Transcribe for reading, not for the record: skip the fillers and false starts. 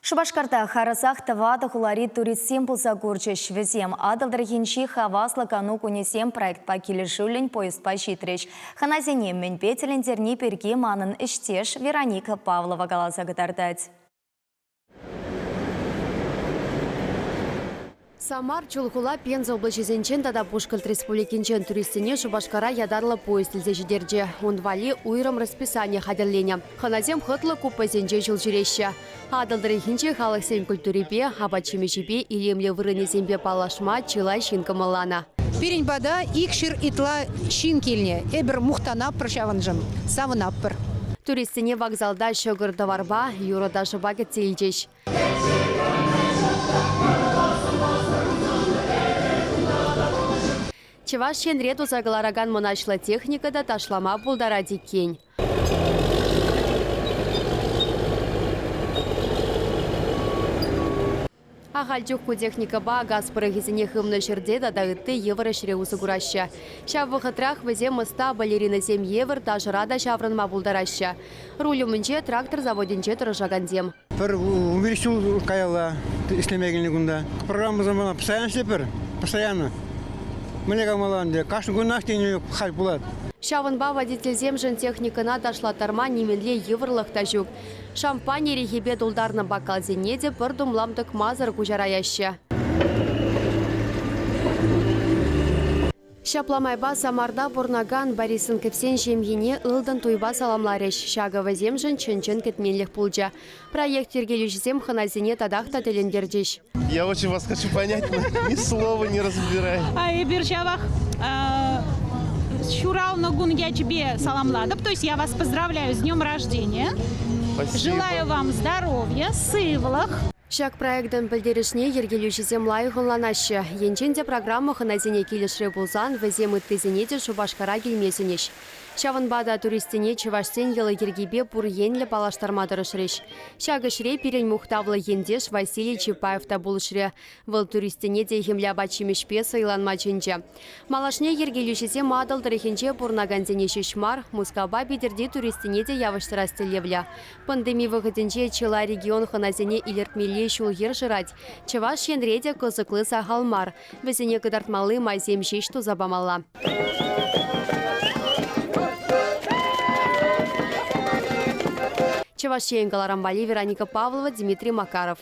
Шупашкарта харӑсах тӑватӑ хулари туристсем пулса курчӗҫ. Вӗсем Атӑл тӑрӑхӗнчи хаваслӑ кану кунӗсем проектпа килӗшӳллӗн поездпа ҫитрӗҫ. Хӑнасене мӗнпе тӗлӗнтерни пирки манӑн ӗҫтеш Вероника Павлова каласа кӑтартать. Самар, Чулхула, Пенза облаҫӗсенчен тата Пушкӑрт Республикинчен туристсене Шупашкара ятарлӑ поезд илсе ҫитерчӗ. Ун валли уйрӑм расписани хатӗрленӗ. Хӑнасем хӑтлӑ купесенче ҫул ҫӳреҫҫӗ. Атӑл тӑрӑхӗнчи халӑхсен культурипе, апат-ҫимӗҫӗпе, илемлӗ вырӑнӗсемпе паллашма чылай ҫын кӑмӑлланӑ. Пирӗн пата икҫӗр ытла ҫын килнӗ. Эпир мухтанатпӑр ҫавӑншӑн, савӑнатпӑр. Туристсене вокзалта ҫӑкӑр-тӑварпа, юрӑ-ташӑпа кӗтсе илчӗҫ. Чӑваш Енре туса кӑларакан мӑнаҫлӑ техника та ташлама пултарать иккен. Ахаль чух ку техникӑпа газ пӑрӑхӗсене хывнӑ ҫӗрте тата ытти йывӑр ӗҫре усӑ кураҫҫӗ. Ҫав вӑхӑтрах вӗсем ӑста балеринӑсем евӗр ташӑра та ҫаврӑнма пултараҫҫӗ. Руль умӗнче трактор заводӗнче тӑрӑшакансем. Пӗр 15 ҫул каялла ӗҫлеме килнӗ кунта. Программӑсем мана постоянно ӗҫлетпӗр, постоянно. Мӗнле калмалла ӗнтӗ, кашни кунах тенӗ халь пулать. Ҫавӑнпа водительсемшӗн техникӑна ташлаттарма нимӗнле йывӑрлӑх та ҫук. Шампань эрехӗпе тултарнӑ бокалсене те пӗр тумлам тӑкмасӑр куҫараяҫҫӗ. Ҫапла майпа Самарта пурӑнакан Борисенковсен ҫемйине ылтӑн туйпа саламларӗҫ. Ҫакӑ вӗсемшӗн чӑн-чӑн кӗтменлӗх пулчӗ. Проект йӗркелӳҫисем хӑнасене татах та тӗлӗнтерчӗҫ. Я очень вас хочу понять, но ни слова не разбираю. А эпир ҫавах ҫуралнӑ кун ячӗпе саламлатӑп. То есть я вас поздравляю с днем рождения. Спасибо. Желаю вам здоровья, сывлӑх. Ҫак проектӑн пӗлтерӗшне йӗркелӳҫӗсем лайӑх ӑнланаҫҫӗ. Енчен те программа хӑнасене килӗшрӗ пулсан вӗсем ыттисене те Шупашкара килме сӗнӗҫ. Ҫавӑнпа та туристсене чӑвашсен йӑли-йӗркипе пур енлӗ паллаштарма тӑрӑшрӗҫ. Ҫак ӗҫре пирӗн мухтавлӑ ентеш Василий Чапаев та пулӑшрӗ. Вӑл туристсене техӗмлӗ апат-ҫимӗҫпе сӑйланма чӗнчӗ. Малашне йӗркелӳҫӗсем Атӑл тӑрӑхӗнче пурӑнакансене ҫеҫ мар, Мускавпа Питӗрти туристсене те явӑҫтарас тӗллевлӗ. Пандеми вӑхӑтӗнче чылай регион хӑнасене илӗртмелли ҫул-йӗр шырать. Чӑваш Енре те кӑсӑкли сахал мар. Вӗсене кӑтартмалли майсем ҫеҫ туса памалла. Чӑваш Ен кӑларӑм валли Вероника Павлова, Дмитрий Макаров.